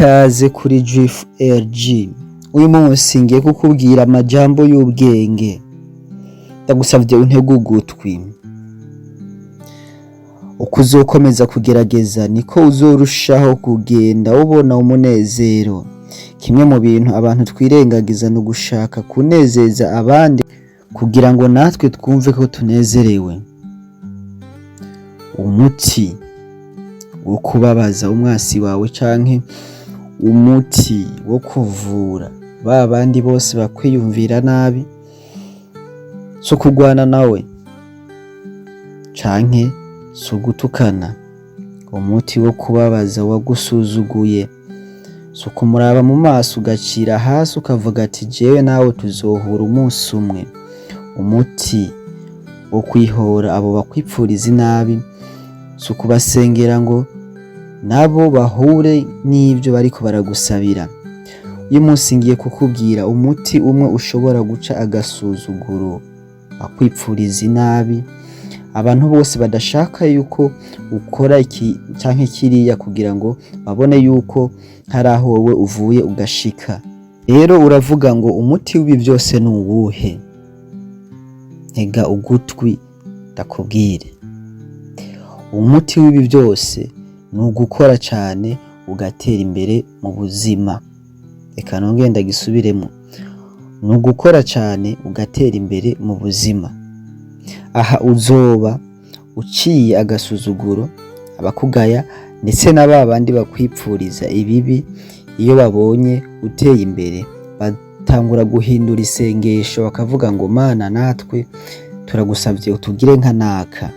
Ikaze kuri Jif RG. Uyu munsi ngiye kukubwira amajambo y'ubwenge. Ndagusavye untege ugutwi. Uko uzokomeza kugerageza, niko uzorushaho kugenda ubona umunezero. Kimwe mu bintu abantu twirengagiza ni ugushaka kunezeza abandi kugira ngo natwe twumve ko tunezerewe. Umuti wo kubabaza umwasi wawe canke umuti wo kuvura ba bandi bose bakwiyumvira nabi, si ukugwana nawe canke si ugutukana. Umuti wo kubabaza uwagusuzuguye si ukumuraba mu maso ugacira hasi ukavuga ati: "Jewe nawe tuzohura umunsi umwe." Umuti wo kwihora abo bakwipfuriza inabi si ukubasengera ngo nabo bahure n'ivyo bariko baragusabira. Uyu munsi ngiye kukubwira umuti umwe ushobora guca agasuzuguro bakwipfuriza inabi, abantu bose badashaka yuko ukora iki canke kiriya kugira ngo babone yuko hari aho wowe uvuye ugashika. Rero uravuga ngo: "Umuti w'ibi vyose ni uwuhe?" Ntega ugutwi ndakubwire. Umuti w'ibi vyose ni ugukora cane ugatera imbere mu buzima. Reka nongere ndagisubiremwo: ni ugukora cane ugatera imbere mu buzima. Aha uzoba uciye agasuzuguro abakugaya, ndetse na ba bandi bakwipfuriza ibibi. Iyo babonye uteye imbere, batangura guhindura isengesho, bakavuga ngo: "Mana, natwe turagusavye utugire nka naka."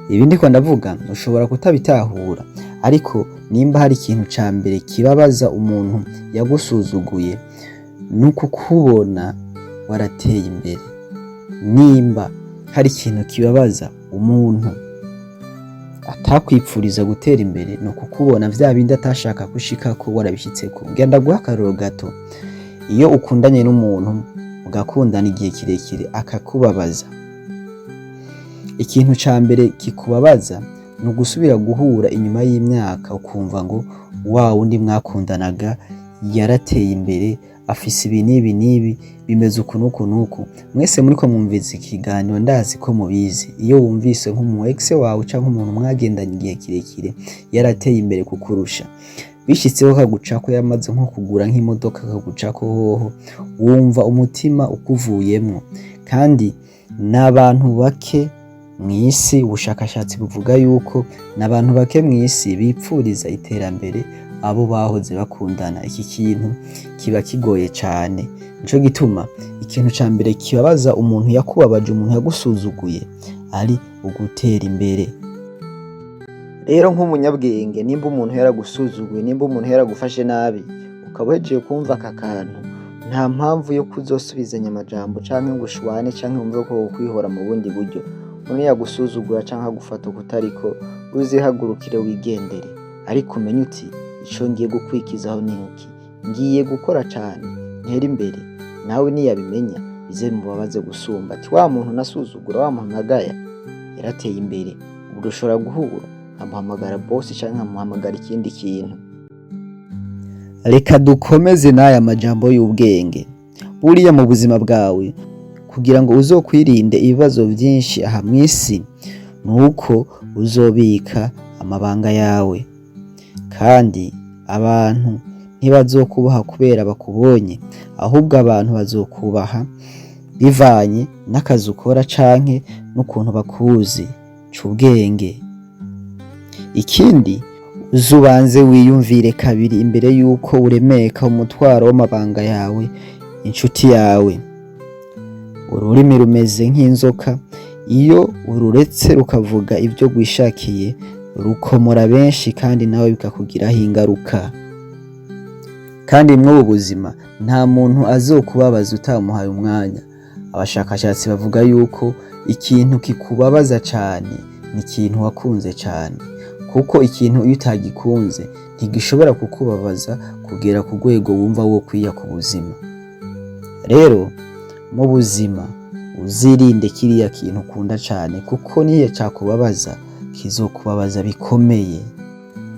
Ibi ndiko ndavuga ushobora kutabitahura, ariko nimba hari ikintu ca mbere kibabaza umuntu yagusuzuguye, ni ukukubona warateye imbere. Nimba hari ikintu kibabaza umuntu atakwipfuriza gutera imbere, ni ukukubona vya bindi atashaka gushikako warabishitseko. Ngira ndaguha akarorero gato. Iyo ukundanye n'umuntu, mugakundana igihe kirekire, akakubabaza, ikintu ca mbere kikubabaza ni ugusubira guhura inyuma y'imyaka, ukumva ngo wa wundi mwakundanaga yarateye imbere, afise ibi n'ibi n'ibi, bimeze uku n'uku n'uku. Mwese muriko mwumviza ikiganiro, ndazi ko mubizi. Iyo wumvise nk'umu ex wawe canke umuntu mwagendanye igihe kirekire yarateye imbere kukurusha, bishitseho kagucako yamaze nko kugura nk'imodoka, akagucako hoho, wumva umutima ukuvuyemwo. Kandi n'abantu bake mw'isi, ubushakashatsi buvuga yuko n'abantu bake mw'isi bipfuriza iterambere abo bahoze bakundana. Iki kintu kiba kigoye cane. Nico gituma ikintu ca mbere kibabaza umuntu yakubabaje, umuntu yagusuzuguye, ari ugutera imbere. Rero nk'umunyabwenge, nimba umuntu yaragusuzuguye, nimba umuntu yaragufashe nabi, ukaba uhejeje kumva aka kantu, nta mpamvu yo kuzosubizanya amajambo canke ngo ushwane canke wumve ko wokwihora mu bundi buryo. Umuntu yagusuzugura canke agufata ukutariko, uzihagurukire wigendere, ariko umenye uti: "Ico ngiye gukwikizaho ni iki? Ngiye gukora cane ntere imbere." Nawe niyabimenya, bize bimubabaze gusumba, ati: "Wa muntu nasuzugura, wa muntu nagaya, yarateye imbere. Ubu dushobora guhura nkamuhamagara boss canke nkamuhamagara ikindi kintu." Reka dukomeze n'aya majambo y'ubwenge. Buriya mu buzima bwawe, kugira ngo uzokwirinde ibibazo vyinshi aha mw'isi, nuko uzobika amabanga yawe. Kandi abantu ntibazokubaha kubera bakubonye, ahubwo abantu bazokubaha bivanye n'akazi ukora canke n'ukuntu bakuzi. Ca ubwenge. Ikindi, uzubanze wiyumvire kabiri imbere yuko uremeka umutwaro w'amabanga yawe inshuti yawe. Ururimi rumeze nk'inzoka: iyo ururetse rukavuga ibyo rwishakiye, rukomora benshi, kandi nawe bikakugiraho ingaruka. Kandi mw'ubu buzima nta muntu azokubabaza utamuhaye umwanya. Abashakashatsi bavuga yuko ikintu kikubabaza cane ni ikintu wakunze cane, kuko ikintu iyo utagikunze ntigishobora kukubabaza kugera ku rwego wumva wokwiya ku buzima. Rero mu buzima uzirinde kiriya kintu ukunda cane, kuko niyo cakubabaza kizokubabaza bikomeye.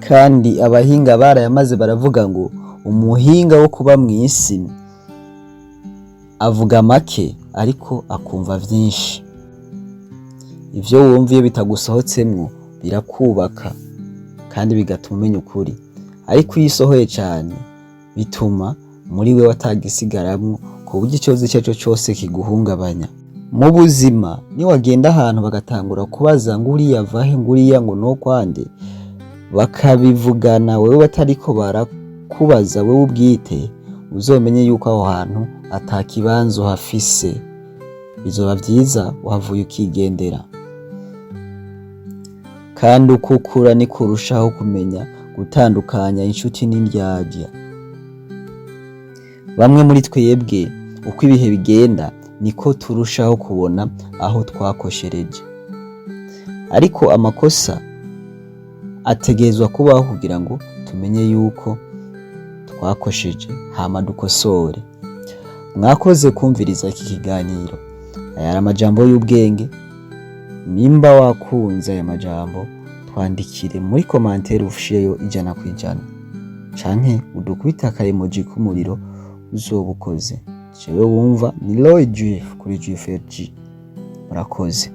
Kandi abahinga barayamaze baravuga ngo umuhinga wo kuba mw'isi avuga make ariko akumva vyinshi. Ivyo wumva iyo bitagusohotsemwo birakubaka kandi bigatuma umenya ukuri, ariko iyo usohoye cane bituma muri wewe atagisigaramwo, ku buryo icoza ico arico cose kiguhungabanya. Mu buzima, niwagenda ahantu bagatangura kubaza ngo uriya avahe, ngo uriya ngo nokwande, bakabivugana wewe batariko barakubaza wewe ubwite, uzomenye yuko aho hantu ata kibanza uhafise. Bizoba vyiza uhavuye ukigendera. Kandi uko ukura niko urushaho kumenya gutandukanya inshuti n'indyarya. Bamwe muri twebwe, uko ibihe bigenda niko turushaho kubona aho twakoshereje, ariko amakosa ategerezwa kubaho kugira ngo tumenye yuko twakosheje, hama dukosore. Mwakoze kumviriza iki kiganiro. Aya ari amajambo y'ubwenge. Nimba wakunze aya majambo, twandikire muri commentaire, ushireyo 100% canke udukubite aka emoji k'umuriro, uzoba ukoze. Jewe wumva ni Roy Juif kuri Juif LG. Murakoze.